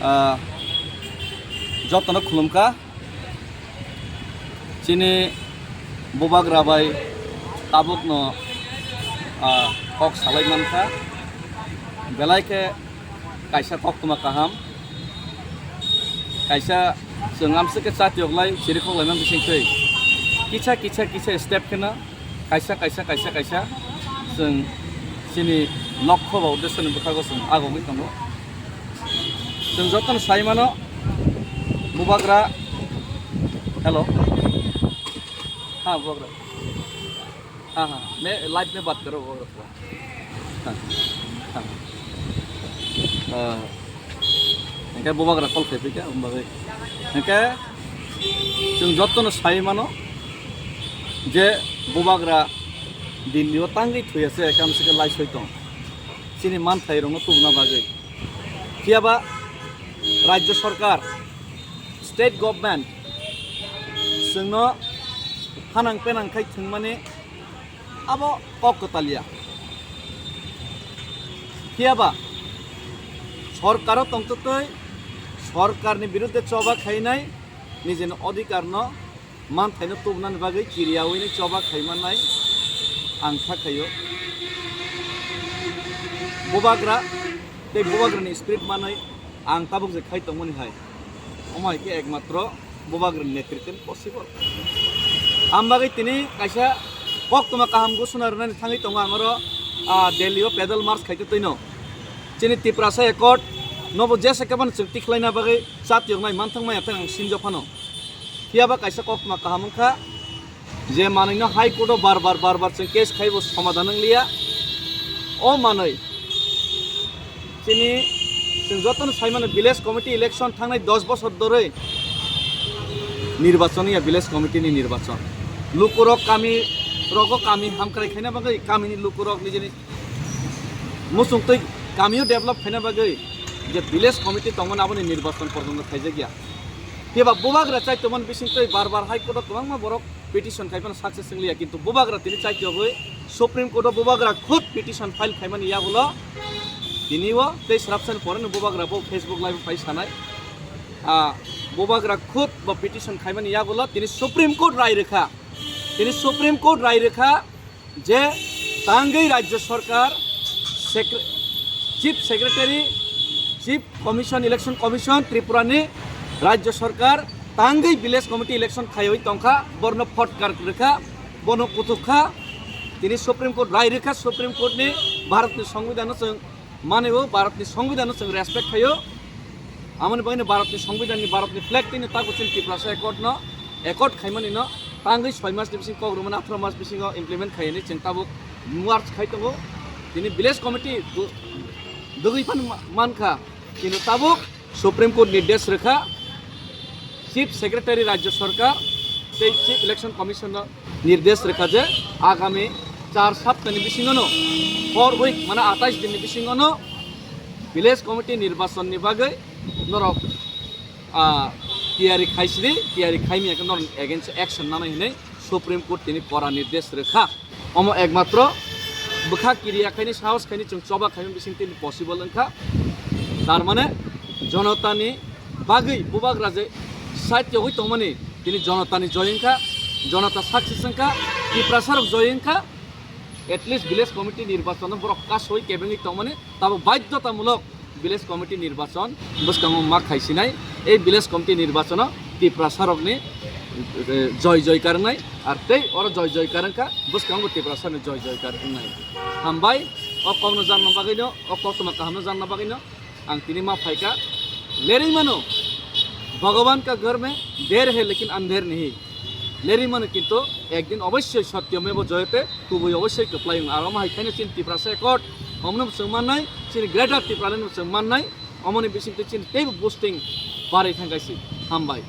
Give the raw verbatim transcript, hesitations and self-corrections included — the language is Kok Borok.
Ah, jotono khulumkha. Chini bubagra bai tabukno, ah, kok salai mankha. Belai khe kaisa koktwma kaham. Kaisa chwng amswk khe chatiyoklai chirikhok laimani bisingtwi kisa kisa kisa step kheno kaisa, kaisa, kaisa, kaisa chwng chini lokho ba uddesho ni bwkhago chwng agogwi tongo. Chwng jotono sai mano, bubagra, hello, ha, bubagra, ha, ha, me, live me baat karo, bubagra, ha, ha, ah, hingke bubagra call khai phika, hingke chwng jotono sai mano je bubagra Delhi o tangwi thwi ase, ekam se khe lai soi tong. Chini manthai rokno tubuna bagwi. Phiya ba Rajya Sarkar, State Government chwngno phanang penang khai thwngmani abo kok kwtal ya. Phiya ba sorkaro tongtwtwi sorkarni birudde choba khainai nijini odhikarno manthaino tubunani bagwi kiriyawi ni choba khaimannai ang kha khaio. Bubagra tei bubagrani spirit manwi ang tabuk je khai tongmani hai, omo hai khe ekmatro bubagrani netritwni possible. Ang bagwi tini kaisa koktwma kaham ghosona rwnani thangwi tongo ang oro, ah, Delhi o pedal march khai twi twino. Chini Tiprasa Accord nobo jesa khe phano chwng tikhlaina bagwi chatiyoknai manthang maya thang ang sinjo phano. Phiya ba kaisa koktwma kaham wngkha, je manwino High Court o bar bar, bar bar chwng case khaibo somadhan wngliya. O manwi chini chwng jotono sai mano, village committee election thangnai dos bosor dorwi nirbachon ya, village committee ni nirbachon. Lukurok kami rogo kami hamkrai khaina bagwi kamini lukurok nijini muchungtwi kamio develop khaina bagwi je village committee tongmani aboni nirbachon porjonto khaijakya. Phiya ba bubagra chai tongmani bisingtwi bar bar High Court o kwbangma borok petition khai phano success wngliya, kintu bubagra tini chai tiyogwi Supreme Court o bubagra khud petition file khaimani yagulo tini o tei swrapsani poreno bubagra bo Facebook live o phai sanai. Ah, bubagra khud bo petition khaimani yagulo tini Supreme Court rai rwkha. Tini Supreme Court rai rwkha je tangwi Rajya Sarkar, Secre-, Chief Secretary, Chief Commission, Election Commission Tripura ni Rajya Sarkar tangwi Village Committee election khaiwi tongkha, borno photkar rwkha, bono kutukha. Tini Supreme Court rai rwkha, Supreme Court ni Bharat ni Songbidan no chwng mani o, Bharat ni Songbidan no chwng respect khaio. Amoni bagwi no Bharat ni Songbidan ni, Bharat ni flag twi no tabuk chini Tiprasa Accord no, accord khaimani no tangwi soi mas ni bising kok rwmani, atharo mas bisingo implement khainai chwng tabuk march khai tongo. Tini village committee du-, dugwi phano ma-, mankha, kintu tabuk Supreme Court nirdesh rwkha, Chief Secretary Rajya Sarkar tei Chief Election Commission no nirdesh rwkha je agami char saptani bisingono, four week, mane atais dinni bisingono village committee nirbachon ni bagwi norok, ah, tiyari khaisidi, tiyari khaimya khe norok against action nanai hinwi Supreme Court tini kora nirdesh rwkha. Omo ekmatro bwkha kiriya khaini, sahos khaini chwng choba khaimani bising tini possible wngkha. Tar mane jonotani bagwi bubagra je side yogwi tongmani tini jonotani joy wngkha, jonota success wngkha, Tiprasa rok joy wngkha. At least village committee nirbachon borok kasoi kebengwi tongmani tabo baidhotamulok village committee nirbachon bwskango ma khaisinai. Ei village committee nirbachono Tiprasa rokni, eh, joy joy karwnai, ar tei oro joy joy karwngkha, bwskango Tiprasa ni joy joy karwnai. Hambai, o kokno janna bagwino, o koktwma kahamno janna bagwino ang tini ma phaikha. Lerwi mano, Bhagavan ka ghar mein der hai lekin andher nahi. Lerwi mano kintu ekdin obossoi satya meva jayate, kubui obossoi kwplai wng. Aro ma hai khaino chini Tiprasa Accord, omno chwng mannai, chini Greater Tipraland no chwng mannai, omoni bisingtwi chini teibo boosting barwi thangkha si. Hambai.